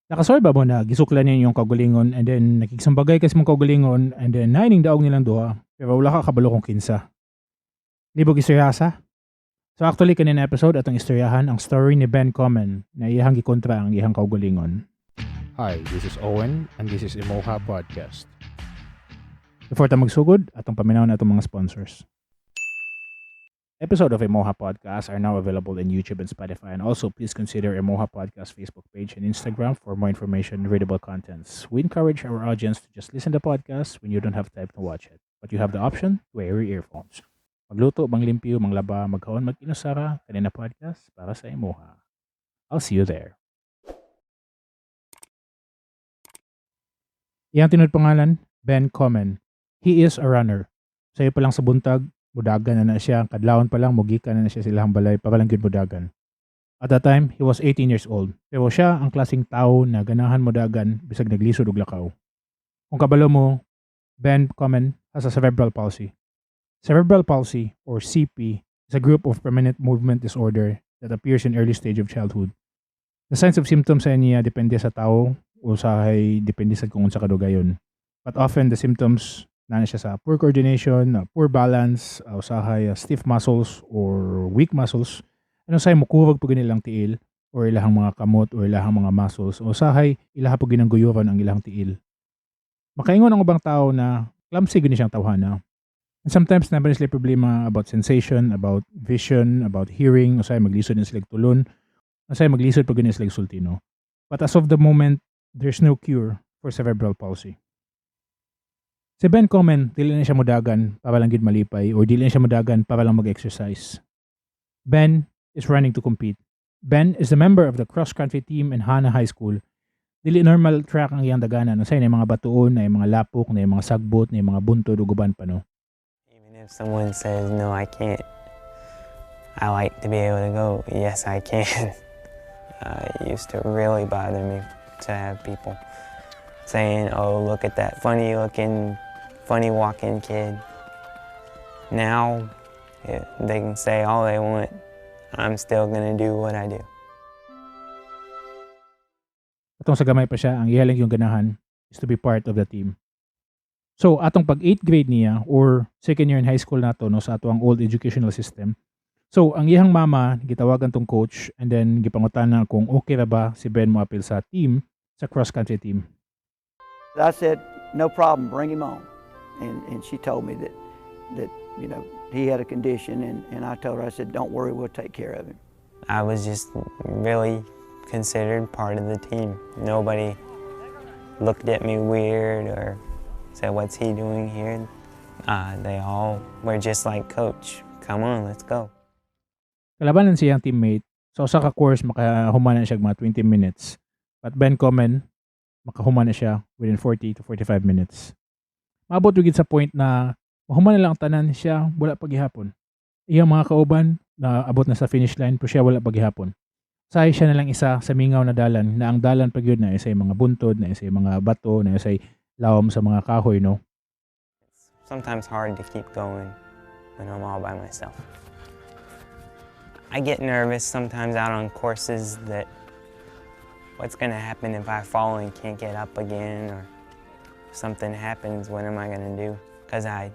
Nakasuway ba mo na gisuklan ninyo yung kaugalingon and then nakigsambagay kasi mong kaugalingon and then naining daog nilang duha pero wala ka kabalo kung kinsa? Libog istoryasa? So actually, kanina episode atong istoryahan ang story ni Ben Comen na iyahang gikontra ang iyang kaugalingon. Hi, this is Owen and this is Emoha Podcast. Before ta magsugod, atong paminaw na atong mga sponsors. Episode of Emoha Podcast are now available in YouTube and Spotify. And also, please consider Emoha Podcast Facebook page and Instagram for more information and readable contents. We encourage our audience to just listen to podcast when you don't have time to watch it. But you have the option to wear your earphones. Magluto, manglimpyo, manglaba, magkaon, mag-inusara, kanina podcast para sa Emoha. I'll see you there. Iyang tinud pangalan, Ben Comen. He is a runner. Sayo pa lang sa buntag, mudagan na na siya. Kadlawon pa lang, mugika na na siya sa ilahang balay para lang gyud mudagan. At that time, he was 18 years old. Pero siya ang klaseng tao na ganahan mudagan bisag naglisod og lakaw. Kung kabalo mo, Ben Comen has a cerebral palsy. Cerebral palsy, or CP, is a group of permanent movement disorder that appears in early stage of childhood. The signs of symptoms sa niya depende sa tao o usahay depende sa kung unsa kadugayon. But often the symptoms na siya sa poor coordination, poor balance, usahay stiff muscles or weak muscles. Ano say mukurog pag nilang tiil or ilahang mga kamot or ilahang mga muscles o usahay ilaha pag ginangguyuran ang ilahang tiil. Makaingon ang ubang tao na clumsy gani siyang tawhana. And sometimes na sila problema about sensation, about vision, about hearing, usahay maglisod na sila tulon, usahay maglisod pag gani sila sultino. But as of the moment, there's no cure for cerebral palsy. Si Ben Comen, dili na siya mudagan para lang gid malipay or dili na siya mudagan para lang mag-exercise. Ben is running to compete. Ben is a member of the cross-country team in Hanna High School. Dili normal track ang iyang daganan. Usahay na mga batuon, na mga lapok, na mga sagbot, na mga buntod ug uban pa no. Even if someone says, "No, I can't," I like to be able to go, "Yes, I can." It used to really bother me to have people saying, "Oh, look at that funny looking, funny walking kid." Now, they can say all they want. I'm still gonna do what I do. Atong sa gamay pa siya, ang iya lang yung ganahan is to be part of the team. So, atong pag 8th grade niya or second year in high school nato no sa ato ang old educational system. So, ang iyang mama gitawagan tong coach and then gipangutana kung okay ra ba si Ben moapil sa team, sa cross country team. I said, "No problem, bring him on." And she told me that he had a condition, and I told her, I said, "Don't worry, we'll take care of him." I was just really considered part of the team. Nobody looked at me weird or said, "What's he doing here?" They all were just like, "Coach, come on, let's go." Kalabanan siyang teammate. So sa ka course makahuman na siya mga 20 minutes. But Ben Comen, makahuman na siya within 40 to 45 minutes. Maabot gid sa point na mahuman na lang ang tanan, siya wala paghihapon. Iyang mga kauban na abot na sa finish line pero siya wala paghihapon. Say siya na lang isa sa mingaw na dalan na ang dalan pag yun na isay mga buntod, na isay mga bato, na isay lawom sa mga kahoy no. It's sometimes hard to keep going when I'm all by myself. I get nervous sometimes out on courses that what's gonna happen if I fall and can't get up again, or if something happens, what am I gonna do? Because I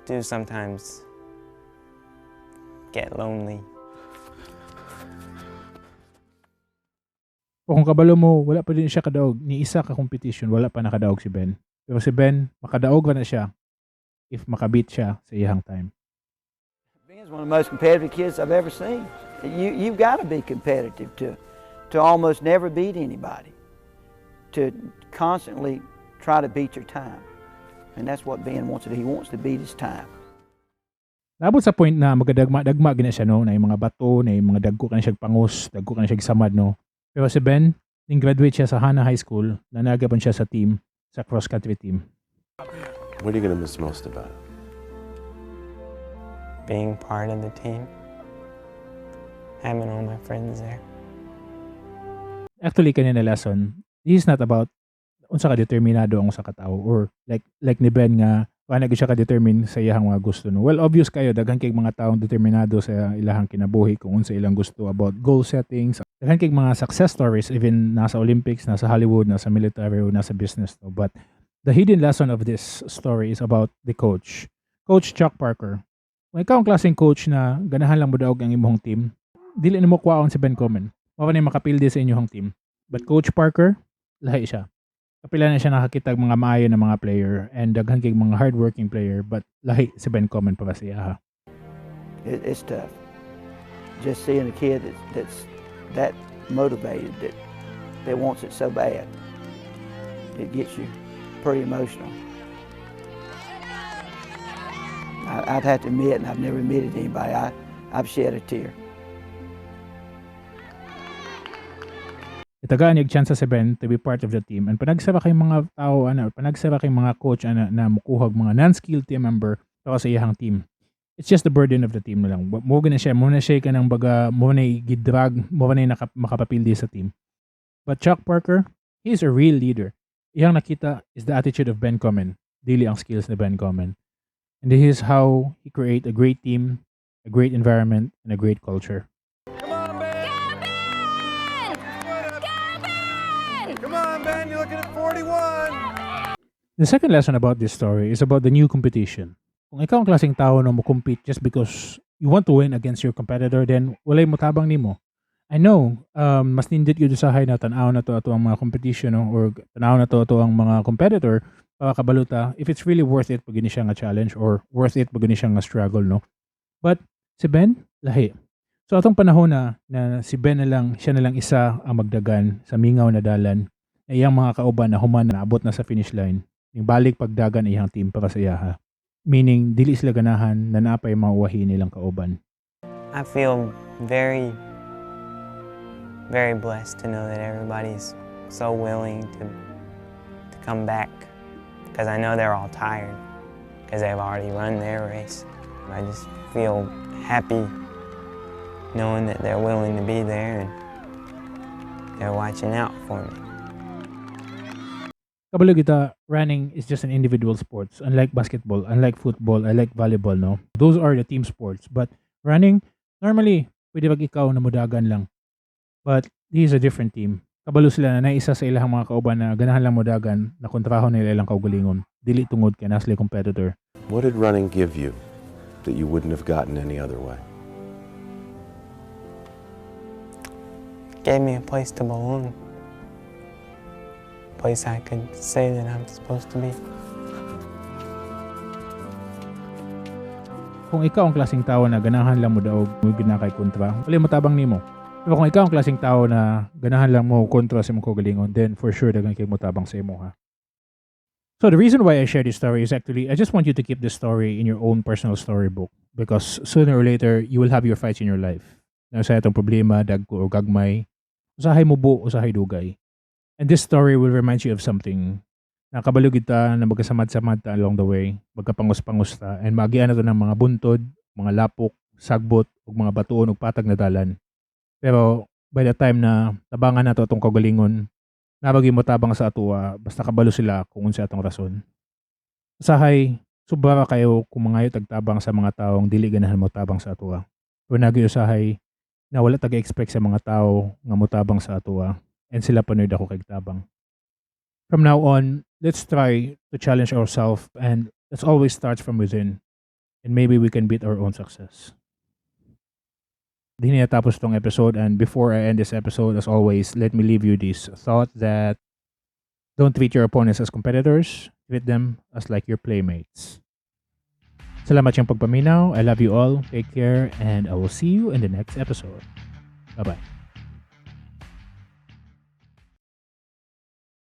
do sometimes get lonely. O kung kabalo mo, wala pa din siya kadaog. Ni isa ka competition, wala pa nakadaog si Ben. Pero si Ben, makadaog na siya if makabit siya sa iyang time. Ben's one of the most competitive kids I've ever seen. You've got to be competitive to almost never beat anybody, to constantly try to beat your time. And that's what Ben wants to do. He wants to beat his time. Naabot sa point na magadagma-dagma gina siya no, na yung mga bato, na yung mga dagko ka na siya pangus, dagko ka na siya samad no. Pero si Ben, ning graduate siya sa Hanna High School, nanagapon siya sa team, sa cross-country team. What are you gonna miss most about it? Being part of the team. Having all my friends there. Actually, kanina lesson, this is not about unsa ka determinado ang usa ka tawo or like ni Ben nga Kung ano siya ka-determine sa iyahang mga gusto, no? Well, obvious kayo, daghan kay mga taong determinado sa ilahang kinabuhi kung unsa ilang gusto about goal settings. Daghan kay mga success stories, even nasa Olympics, nasa Hollywood, nasa military, o nasa business, no? But the hidden lesson of this story is about the coach. Coach Chuck Parker. Kung ikaw ang klaseng coach na ganahan lang mo daog ang imong team, dili nimo kuwaon si Ben Comen. Mao ni makapildi sa inyong team. But Coach Parker, lahi siya. Kapila na siya nakakita og mga maayo na mga player and daghan kay mga hardworking player, but lahi si Ben Comen para sa iya. It's tough. Just seeing a kid that's that motivated, that wants it so bad, it gets you pretty emotional. I'd have to admit, and I've never admitted to anybody, I've shed a tear. Itagaan yung chance sa Ben to be part of the team. And panagsara kay mga tao, ano, panagsara kay mga coach, ana, na mukuhag mga non-skilled team member para sa iyang team. It's just the burden of the team na lang. Mo gina siya, mo na siya kanang baga, mo na gidrag, mo na makapapildi sa team. But Chuck Parker, he is a real leader. Iyang nakita is the attitude of Ben Comen, dili ang skills ni Ben Comen. And this is how he create a great team, a great environment, and a great culture. Come on, Ben! Go, Ben! Come on, Ben! You're looking at 41! The second lesson about this story is about the new competition. Kung ikaw ang klaseng tao na mo-compete just because you want to win against your competitor, then walay motabang nimo. I know, mas nindot yun usahay na tan-aw na to ato ang mga competition, no? Or tan-aw na to ato ang mga competitor para kabaluta if it's really worth it pag gini siya nga challenge or worth it pag gini siya nga struggle, no? But si Ben, lahi. So atong panahon na si Ben na lang, siya na lang isa ang magdagan sa mingaw na dalan na iyang mga kauban na human na abot na sa finish line. Ning balik pagdagan iyang team para sa iyaha. Meaning, dili sila ganahan na naapay mga uwahi nilang kauban. I feel very, very blessed to know that everybody's so willing to come back, because I know they're all tired because they've already run their race. I just feel happy knowing that they're willing to be there and they're watching out for me. Kabalo kita, running is just an individual sports. Unlike basketball, unlike football, unlike volleyball, no? Those are the team sports. But running, normally, pwede bag ikaw na mudagan lang. But this is a different team. Kabalo sila na naisa sa ilang mga kauban na ganahan lang mudagan na kontraho nila ilang kaugalingon. Dili tungod kay naa sila competitor. What did running give you that you wouldn't have gotten any other way? It gave me a place to belong. A place I could say that I'm supposed to be. Kung ikaw ang klaseng tao na ganahan lang mo daog, mo ginakay kontra, wala mo tabang nimo. Pero kung ikaw ang klaseng tao na ganahan lang mo kontra sa imong kaugalingon, then for sure daghan kay mo tabang sa imo, ha. So the reason why I share this story is actually I just want you to keep this story in your own personal storybook, because sooner or later you will have your fights in your life. Na sa itong problema, dagko o gagmay, usahay mubo, usahay dugay. And this story will remind you of something. Nakabalo kita na magkasamad-samad ta along the way, magkapangus-pangus ta, and maagian na to ng mga buntod, mga lapok, sagbot, ug mga batuon ug patag na dalan. Pero by the time na tabangan na to atong kaugalingon, nabagi mo tabang sa atoa, basta kabalo sila kung unsa atong rason. Usahay, sobra kayo kung mangayo tagtabang sa mga taong dili ganahan mo tabang sa atoa. Pero nagi usahay na wala taga-expect sa mga tao nga motabang sa atoa, and sila panood ako kay tabang. From now on, let's try to challenge ourselves, and let's always start from within, and maybe we can beat our own success. Di na natapos tong episode, and before I end this episode, as always, let me leave you this thought that don't treat your opponents as competitors, treat them as like your playmates. Salamat siyang pagpaminaw. I love you all. Take care, and I will see you in the next episode. Bye-bye.